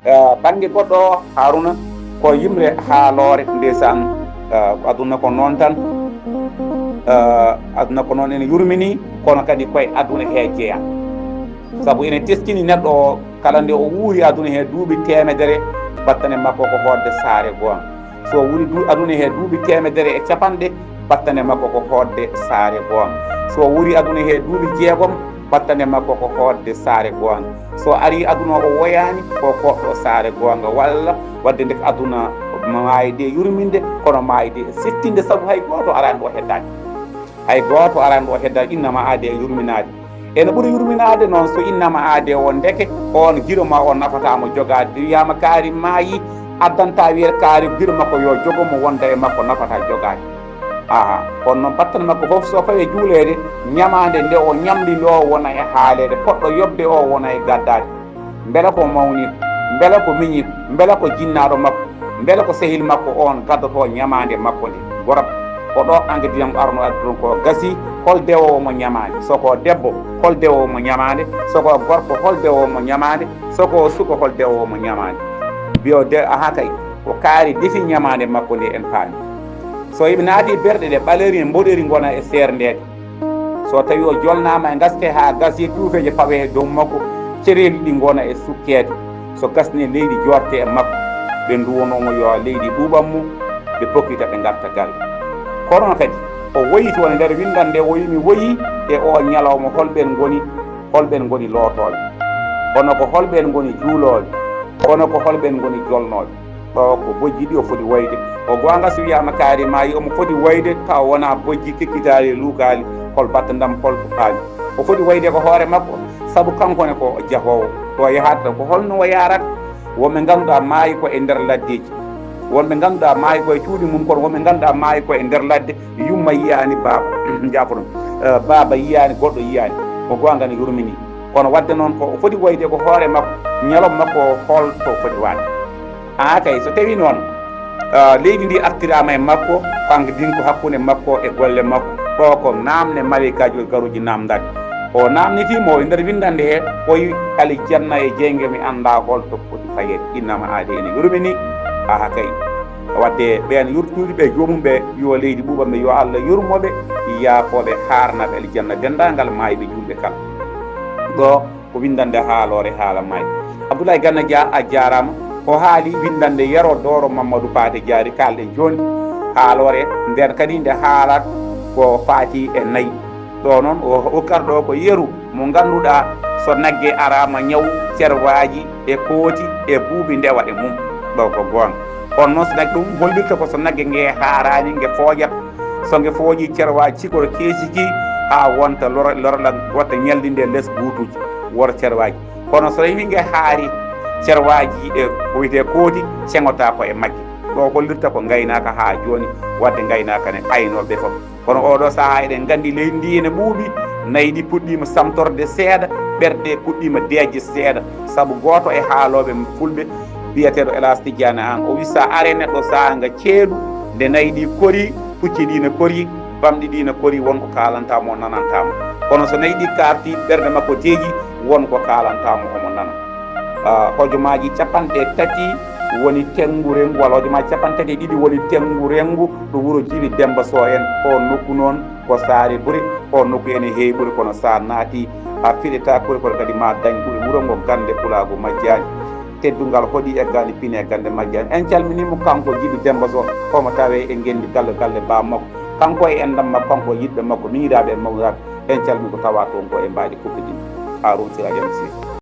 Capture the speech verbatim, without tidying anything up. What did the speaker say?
Eh, bannge goɗɗo o, Haruna, ko yimre haaloore, ndeysaan. Eh, aduna ko noon tan. Eh, aduna ko noon ene yurmini, kono kadi koye aduna he jeya. Sabu ene teskini neɗɗo o, kala nde o wuuri aduna he duuɓi teemedere, battane makko ko hootde saare goonga. So o wuuri du-, aduna he duuɓi teemedere e capanɗe, battane makko ko hootde saare goonga. So o wuuri aduna he duuɓi jeegom, battane makko ko hootde saare goonga. So ari aduna o woyaani, ko koɗɗo saare goonga, walla waɗde nde aduna maayde yurminde, kono maayde settinde, sabu hay gooto araani ɗo heddaade. Hay gooto araani ɗo heddaade, innama aade e yurminaade. Ene ɓuri yurminaade noon so innama aade o, ndeke oon giɗo ma o nafataa mo jogaade. Wiyaama kaari maayi, addanta wiyata kaari giɗo makko yo jogo mo, wonda e makko, nafataa jogaade. Aha, kono noon battane makko fof so fawi e juuleede, ñamaande nde o ñamli nde o wona e haaleede, poɗɗo yoɓde o wona e gaddaade. Mbela ko mawniiko, mbela ko miñiiko, mbela ko jinnaaɗo makko, mbela ko sehil makko oon gaddoto ñamaande makko nde. Gorot ko ɗo engrais am arno adduɗon ko gasi, hol dewoowo mo ñamaande? So ko debbo, hol dewoowo mo ñamaande? So ko gorko, hol dewoowo mo ñamaande? So ko suka, hol dewoowo mo ñamaande? Mbiyo de, aha kay, ko kaari defi ñamaande makko nde, en paami. So iɓe naati berɗe ɗe, ɓaleeri e mboɗeeri ngona e seerndeede. So tawi o jolnaama e ngaske haa gasi, tuufeeje pawe e dow makko, cereeli ɗi ngona e sukkeede. So gasni leydi joorte e makko, ɓe nduwonoo mo yo leydi ɓuuɓan mo, ɓe pokkita ɓe ngarta galle. Kono kadi, o woyi toon e nder winndannde, o wiyi mi woyi e o ñalawma, holɓeen ngoni, holɓeen ngoni lootooɓe? Kono ko holɓeen ngoni juulooɓe? Kono ko holɓeen ngoni jolnooɓe? Ɗo ko bojji ɗi o foti woyde. O goonga so wiyaama kaari maayi, omo foti woyde tawa wonaa bojji kekkitaali e luukaali, hol battandam, hol ko faami. O foti woyde ko hoore makko, sabu kanko ne ko jahoowo. Ɗo yahata ko holno o yaarata? Wonɓe ngannduɗaa maayi ko e nder laddeeji. Wonɓe ngannduɗaa maayi ko e cuuɗi mum, kono wonɓe ngannduɗaa maayi ko e nder ladde. Yumma yiyaani baaba, jaafono, eh, baaba yiyaani, goɗɗo yiyaani. Ko goonga ne yurmini. Kono waɗde noon ko o foti woyde ko hoore makko, ñalawma makko o hol to foti waade. Aa kay, so tawii noon, ah, leydi ndi artiraama e makko, kanko din ko hakkunde makko e golle makko, ɗo ko naamne maleykaaji o garuji naamndaade. O naamnitii mo e nder winndannde he, o wi aljanna e jeynge mi anndaa hol to foti fayeede, innama aade ene yurmini. Aha kay. Waɗde ɓeen yurtuuji ɓe joomum ɓe, yo leydi ɓuuɓa ɓe, yo Allah yurmo ɓe, yaafo ɓe, haarna ɓe aljanna, denndaangal maayɓe juulɓe kala. Ɗo ko winndannde haaloore haala maayɓe. Abdoulaye Gana Dia, a jaaraama. O haali winndannde Yero Dooro Mamadou Paate Jaari, kaalɗen jooni. Haaloore nden kadi nde haalat ko faati e nayi. Ɗo noon, o, o kar ɗo ko yeru mo ngannduɗaa, so nagge araama ñaw, cerwaaji e kooti e buubi ndewa e mum. Ɗo ko goonga. Kono noon, so nagge ɗum hollirta ko so nagge nge haaraani, nge fooƴat. So nge fooƴi, cerwaaji cikoro keesiki haa wonta lor-, lorla, wota ñalɗi nde les buutuuji, wota cerwaaji. Kono so tawi nge haari, cerwaaji ɗe ko wiyetee kooti, ceŋotaa ko e magge. Ɗo hollirta ko ngaynaaka haa jooni, waɗde ngaynaaka ne aynooɓe fof. Kono oɗo sahaa eɗen nganndi leydi ndi ene ɓuuɓi, nayi ɗi puɗɗiima samtorde seeɗa, ɓerɗe puɗɗiima deeƴde seeɗa. Sabu gooto e haalooɓe fulɓe biyeteeɗo Elas Tijjaani Aan, o wi so a aree neɗɗo saanga ceeɗu, nde nayi ɗi kori, pucci ɗi ne kori, bamɗi ɗi ne kori, won ko kaalantaa mo, nanantaa mo. Kono so nayi ɗi kaarti, ɓernde makko deeƴi, won ko kaalantaa mo, omo nana. Ah, hojomaaji capanɗe tati woni tenngu renngu, walla hojomaaji capanɗe tati e ɗiɗi woni tenngu renngu ɗo wuro Jibi Demmba Soh en. Oon nokku noon ko Saare Buri, oon nokku ene heewi ɓuri, kono so a naati a fiɗataa kori, kono kadi ma dañ ɓuri wuro ngo gannde pulaagu majjaani. Teddungal hoɗi eggaani, pine e gannde majjaani. En calminii mo kanko Jibi Demmba Soh, omo tawee e ngenndi galle galle baa makko. Kanko e enɗam makko, kanko e yiɗɓe makko, miñiraaɓe e mawniraaɓe. En calminii ko tawaa toon ko e mbaadi kuɓɓe ɗiɗi. Haaruna Siraaji M C.